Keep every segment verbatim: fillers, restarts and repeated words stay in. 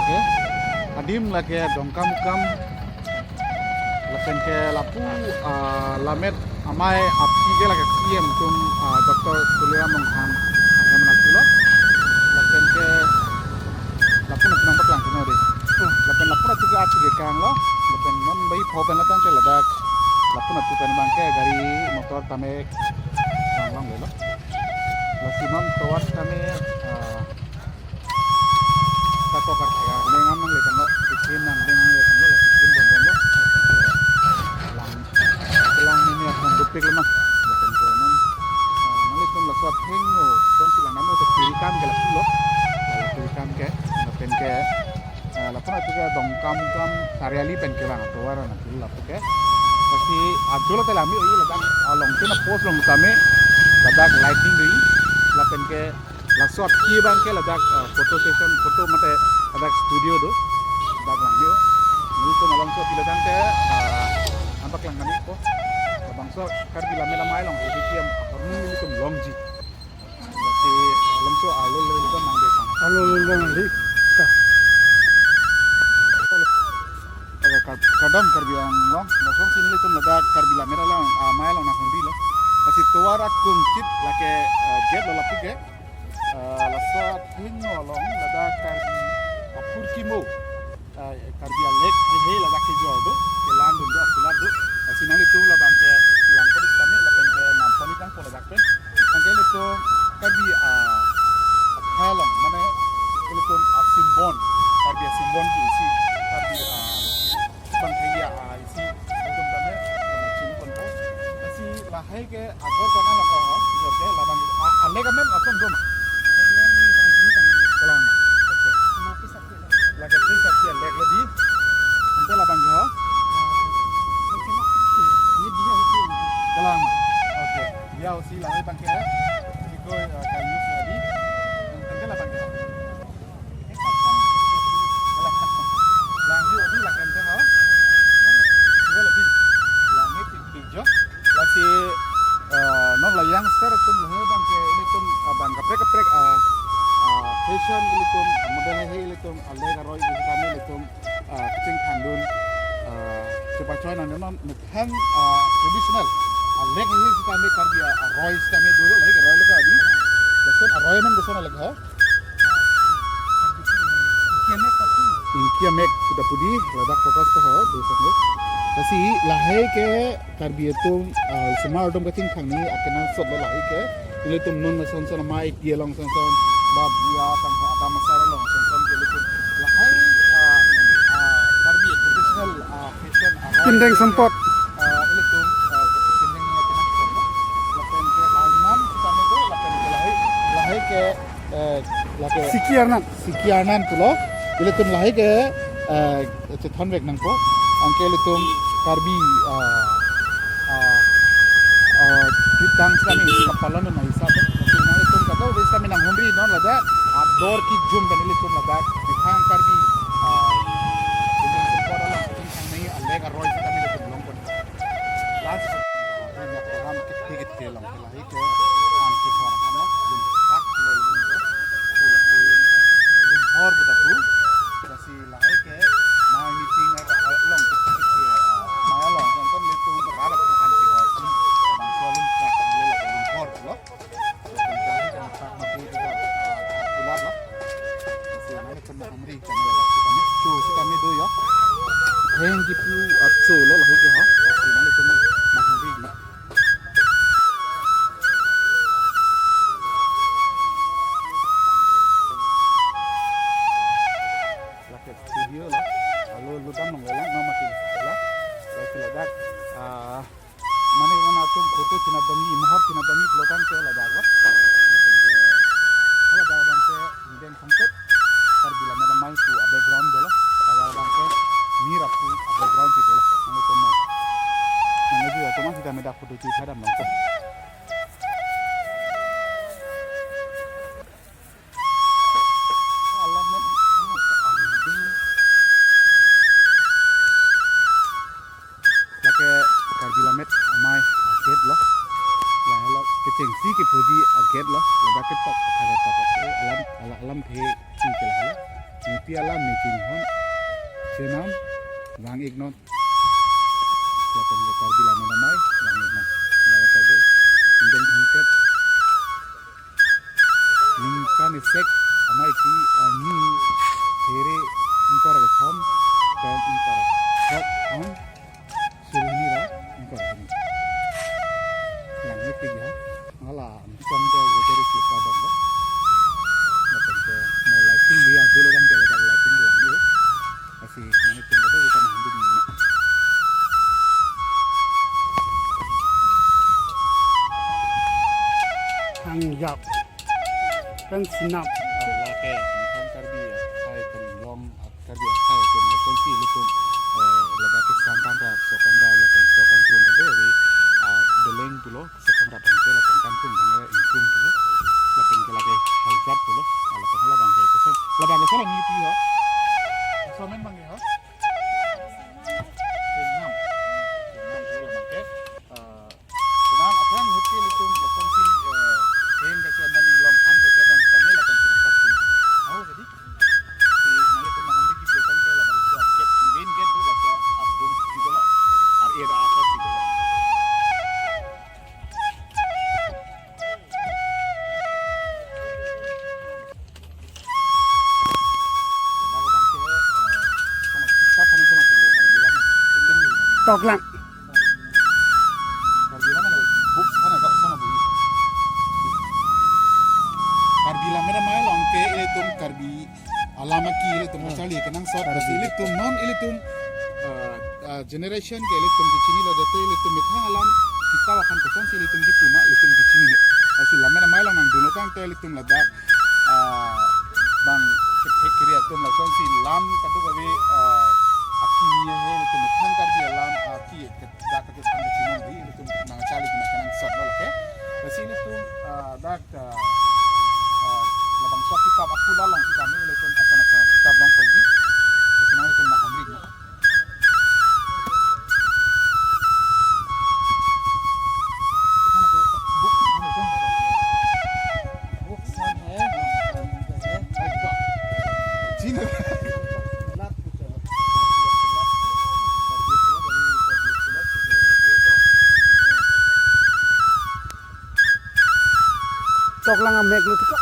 Adim lake Dongkamukam, lapen ke lapu, ah, Lammet Amei aphi ke lake C M atum, ah, Doctor Tuliram Ronghang ahem nangpulo. Lapen ke lapu nangpaklang sino dei. Hmm. Lapen lapu nangtu ke atu ke kanglo. Lapen non bai pho pen latang ke ladak. Lapu nangtu pen abang ke gari motor tame langlonglelo. Lasi non tovar tame, ah, kakokar thega nengam nangle tanglo, tikin nang nengam nangle tanglo, la tikin dong dong lo. Lang, lang ini akan dupik lemah. Lapen ke non, ah, nanglitum laso athengno dong silang namo te piri kam ke lapulo. Piri kam ke, lapen ke, ah, lapu nangtu ke Dongkamukam Karyali pen ke bang tovar nangpulo lapu ke. Lasi ajo lo te lami oi ladak, ah, along tin a post along tame ladak lighting dei. Lapen ke laso aphi abang ke ladak, ah, photo session, photo mate ladak studio do. Ladak langme-o. Nelitum alongso aphi ladak ke, ah, nangpaklang kami ko. Labangso Karbi Lammet Amei along, A B P M, akornu nelitum longji. Lasi alongso alo le ladak nang de sang. Alo le ladak nang de. Ka. Oke, kar-, kardom Karbi Anglong. Lason si nelitum ladak Karbi Lammet along, ah, Amei along nanghumrilo. Lasi tovar akung chit lake, ah, gate lo lapu ke. Ah, laso athengno along ladak Karbi aphurkimo, ah, Karbi a-lake heihei ladak kejor do, kelang dun do, akulat do. Lasi nanglitum labang ke langpon ik tame lapen ke nampon ik tangpo ladak pen. Anke ilitum Karbi, ah, akhei along, mane ilitum asimbon, Karbi asimbon pusi, Karbi, ah, bang thengya, ah, isi, ilitum tame, ah, chini ponpo. Lasi lahai ke agor kona lapu ho, jor ke labang, ah, a-lake amen ason do ma? Kalang ma. Lake three sixty a-lake lo dei. Ante labang ke ho? Kalang ma. Oke. Ya, usi lahai abang ke. Iko, eh, kayu sa dei. Ante labang ke ho? Lang dei, dei lake ante ho. Dei lo dei. Langme tik tik jo. Lasi, eh, non la youngster atum lahai abang ke ilitum, eh, bang kaprek kaprek, eh, eh, fashion ilitum, eh, model heihei ilitum, a-lake aroi ilitum, eh, kachingthang dun, eh, chepachoi nang non methang, eh, traditional, eh, a-lake heihei sitame Karbi, eh, aroi sitame dolo, lahai ke aroi lo ka dei. Lason aroi amen lason a-lake ho. Ingki amek pu ta pu dei, ladak focus ta ho, do saklo. Lasi lahai ke Karbi atum, ah, osomar atum kachingthang ni akenangsot lo lahai ke. Ilitum non ason son amei pi along son son, ba biya tang ho adam asar along son son ke ilitum lahai, ah, ah, Karbi traditional, ah, fashion, ah, Pindeng sempot. Ah, ilitum, ah, pindeng ni akenangsot lo. Lapen ke alman sitame do, lapen ke lahai, lahai ke, eh, lake Siki Arnan. Siki Arnan pulo. Ilitum lahai ke, eh, chethon vek nangpo. Anke ilitum Karbi, ah, ah, ah, kitang sitame kapalon na hisap. Ilitum kado sitame nanghumri non ladak. Ador kejum pen ilitum ladak. Methang Karbi, ah, ilitum sempot along, ilitum thang ni a-lake aroi sitame ilitum longpon. Last, ah, program kiti kiti along. Lahai ke an kehor aphan lo, lum thak lo lum ke, pul pul, lum hor pu ta pu. Lasi lahai ke, mai meeting, eh, along ke, ke, ah, mai along, contoh ilitum rat aphan an kehor, lum, bangso lum thak lo, lake lum hor lo. Lum thak mati itu, ah, pular lo. Lasi lahai ke, na hamri, kami, kami, chu, kami do ya. Heng kipu, ah, chu lo, lahai ke ha. Lasi lahai ke, na hamri, na. Lake studio lo, alo ludam nong lelang no mati. Lake ladak, ah, mane mana atum photo chinap dami, mohor chinap dami pulo tangte ladak lo. Lapen ke, ladak abang ke, Pen sangkep, Karbi Lammet Amei pu a-background dolo, ladak abang ke mir apu a-background si dolo, nang itu mo. Nang itu ya, teman kita meda photo cuci ada mangkok. Alam met, alam met. Lake Karbi Lammet Amei a-gate lo. Lahelo kechengsi kephoji a-gate lo. Ladak ketok, athak ketok. Eh, alam, ala-, alam phe si ke lahelo. Ni Pi alam ni chinghon, chenam, vang-iknon. Lapen ke Karbi Lammet Amei, vang-iknon. Laga sabo, ingdeng thangkep. Ningkan isi amei pi arni kre ingkoi ra kethom, pen ingkoi ra kethom, ang suri hini ra ingkoi ra hini. Langmepik ya. Hala, ang song ke weather isi padam ba. Lapen ke mo lighting dia dulu kan ke ladak lighting dia ni. Lasi nangtum kada kita nangduk ni. Hangjap. Pen sinap. Lake, Methang Karbi akhai pen Inglong Karbi akhai pen lapuson si ilitum, eh, ladak ke sang kangrap, sok kangrap, lapen sok kangkrung kado avi, ah, beleng pulo, sok kangrap abang ke, lapen kangkrung abang ke ingkrung pulo, lapen ke lake hangjap pulo, ah, lapen hala abang ke koson, labang koson nangpi ho. Koson men abang ke ho? Senam. Senam pulo labang ke. Eh, senam aphrang ahut ke ilitum lapuson si, eh, heng kachendan, Inglong han kachendan sitame lapuson si nangpathu. Aho jadi. Si nanglitum nanghamri kiplo tangte labangso gate, main gate do, laso adung si dolo. Ar-e ra asat si dolo. Toklang. Karbi Lammet Amei along ke ilitum Karbi alam aki ilitum kacharli kenangsot, lasi ilitum non ilitum, eh, eh, generation ke ilitum kechinilo, jate ilitum methang alam kitap aphan kosonsi ilitum kipu ma ilitum kechinine. Lasi Lammet Amei along nangdunlo tangte ilitum ladak, ah, bang kethek kiri atum lasonsi lam kadokave, ah, akimi he ilitum methang Karbi alam aki ke dak kachethan kachinong di ilitum nangcharli kenangsot lo lake. Lasi ilitum, ah, dak, ah, ah, labangso kitap akula along sitame ilitum ason ason kitap longponji. Lasi nangtum nanghamri. Toklang amek lo tiko.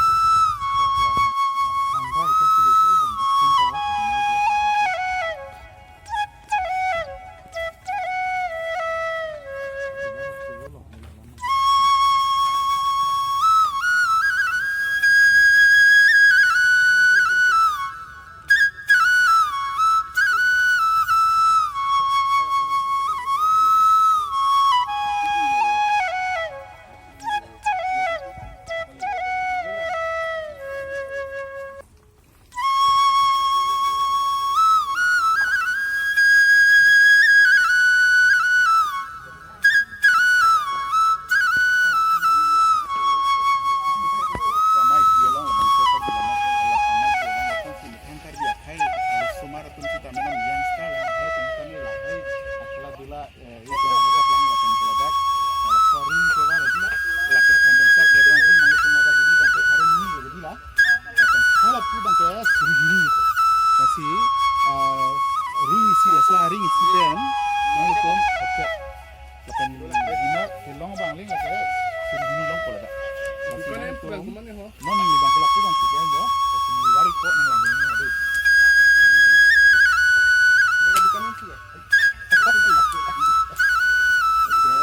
Lapen hala pu abang ke suri hini. Lasi, ah, ring isi, laso aring isi pen nanglitum oke. Lapen hima kelong abang ling lake suri hini longpo ladak. Lasi nanglitum non neli abang ke lapu abang si pen jo. Lasi neli wari ko nanglang ding ni ade. Oke.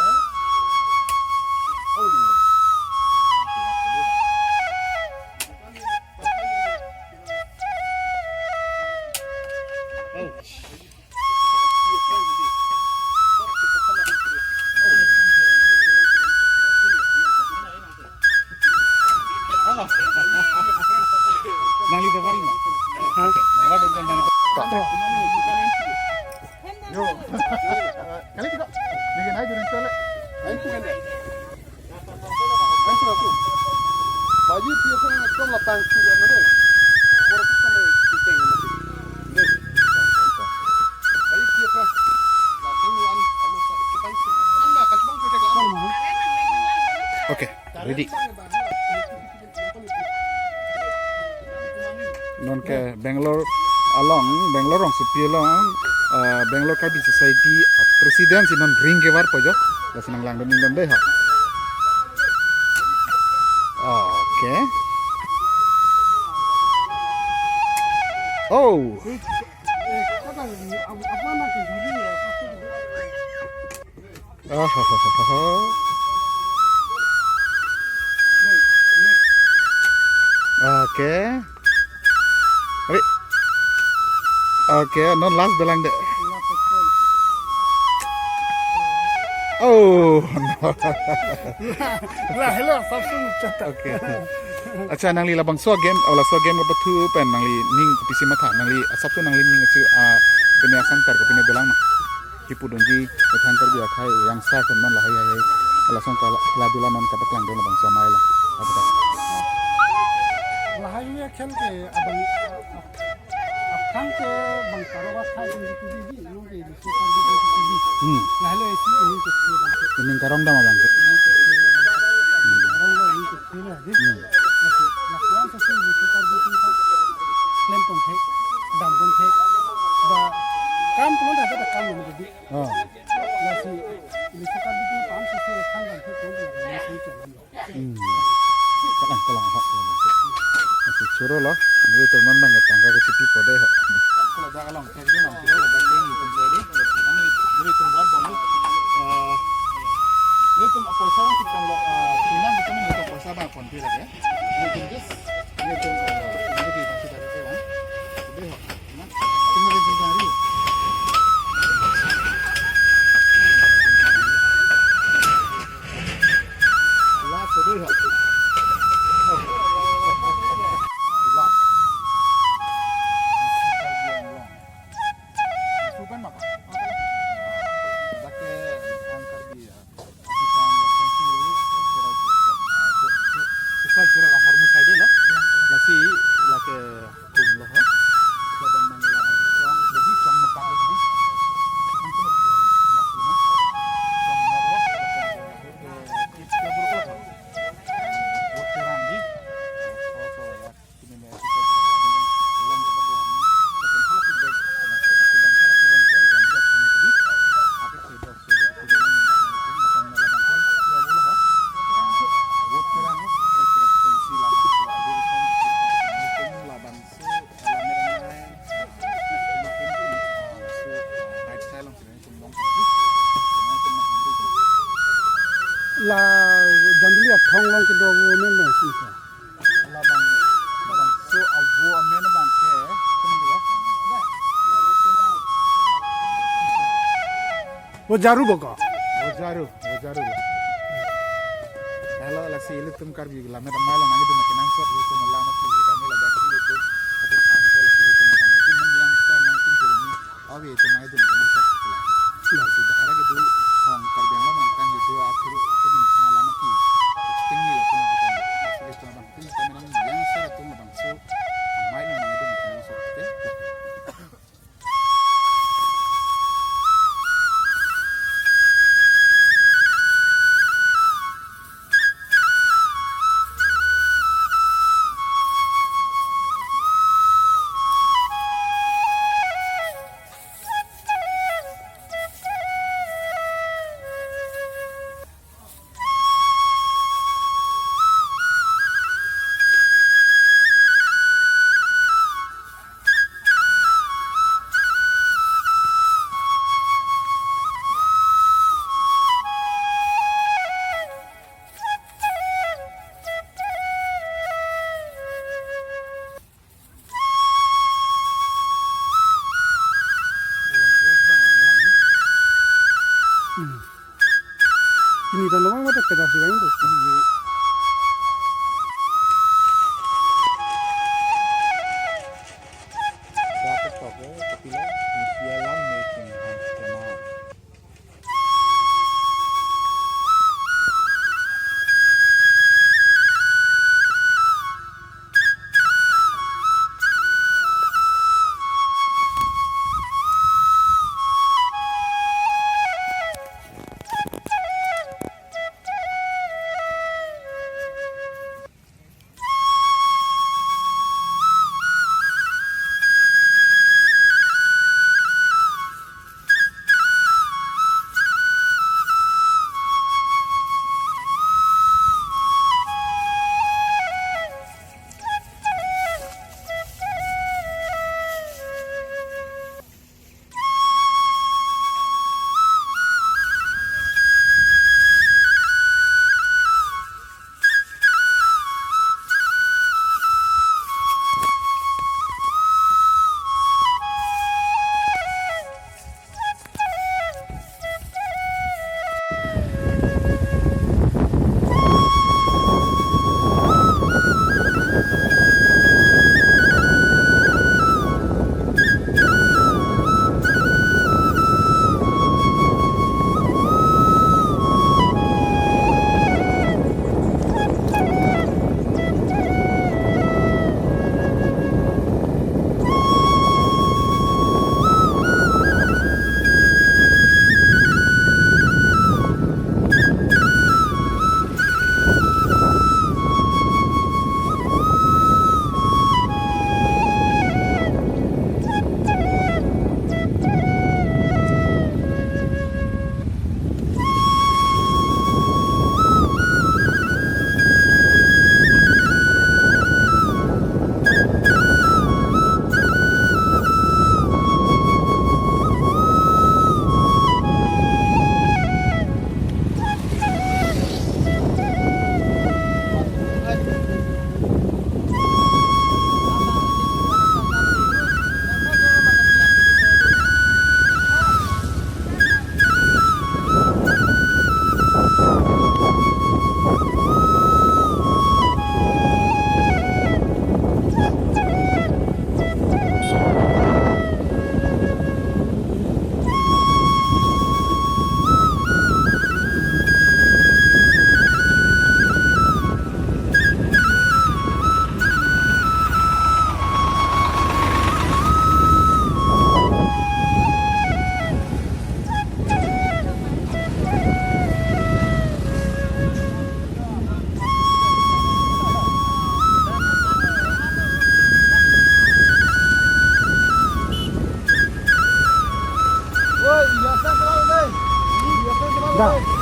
Oh. Nangli kabar ma? Ha? Kabar dengan nangli. Yo. Kali juga. Dengan aja rencana. Ayo, bukan deh. Baji pia pun ekdom lapang sudah na deh. Orang tu sampai kiteng mati. Deh. Baji pia pun. Lapang wan, anu, kita anda kasih bang kita lama. Oke, ready. Non ke Bangalore Along Bangalore rongsopi along, ah, Bangalore Karbi Society President si non ring kevarpo jo. Lasi nanglangdun ning dun dei ha. Okay. Oh. Oh. Okay. Ari. Okay, non last dolang dei. Oh, no. Lahelo, asapso muchot. Okay. Accha, nangli labangso game, labangso game kapathu pen nangli ning kopisi matha, nangli asapso nangli ning achi, ah, pine asangkar ko pine dolang ma. Kipudunji methang Karbi akhei youngster atum non lahai hai hai. Lason kala, kala dula non kapaklangdun labangso amei lo. Apa ta? Lahai akhei ke abang, abang ke bang karo akhei ini T V, ini ke ini sukar di T V. Hmm. Lahelo isi ini ke abang ke. Ini karong dam abang ke. Ini ke abang ke. Karong lo ini ke Hina di. Hmm. Lasi, lapuan sasi di sukar di tingka klem pon thek, dam pon thek. Ba kam pon ada ada kam lo di. Oh. Lasi, di sukar di tingka kam sasi kam dam thek pon thek lasi kan. Hmm. Kalang kalang hok lo. Lasi choro lo. Ini tuh non bang tangka ke chipi pode ho. Kalau dah kalau Ekdom ang kilo, ladak ke nelitum ke di, nelitum, nelitum war bom lo. Eh, nelitum poisa ang tipon lo, eh, pinang nelitum, nelitum poisa bang PhonePe lagi. Nelitum just, nelitum, eh, nelitum bang sudah ke bang. Sudah ho. Na, tinggal nelitum bang ri. La, sudah ho. La. Suban maka. Dak ke angkar di, ah, di kan langsung si, kira, ah, ke, ke, ke, kira, kira ahormu side lo. Lasi, lake kum lo, ha? Laban nang laban song, lebih song mepak lebih. Song tu lebih nok lo, ma? Song nok lo, laban ke, ke, ke, kira buruk lo, ha? Buat kerang di. So, so, ya. La Jambili athong along kedo avo amen bang sini ka. Labang, labangso avo amen abang ke, kemang deba? Ojaru baka. Ojaru, Ojaru la. Helo, lasi ilitum Karbi lammet amei along nangkedun kenangsot, ilitum lammet kami ladak ilitum. Tapi kampung lasi ilitum abang ilitum mendiang star nangkin turun ni. Avi itu nai dun kan sab pula. Lasi dahara kedo hong Karbi Anglong nangkan kedo atur itu menang lama ki. Tinggi lah pun kita. Lasi itu abang tinggi kami nang yang sara tung abang so. Amei nang nai dun kan sab, okay? Hmm. Ini kan lama mata pedas juga itu. Dapat toko, kepila, kepila lang making house canal. Bang.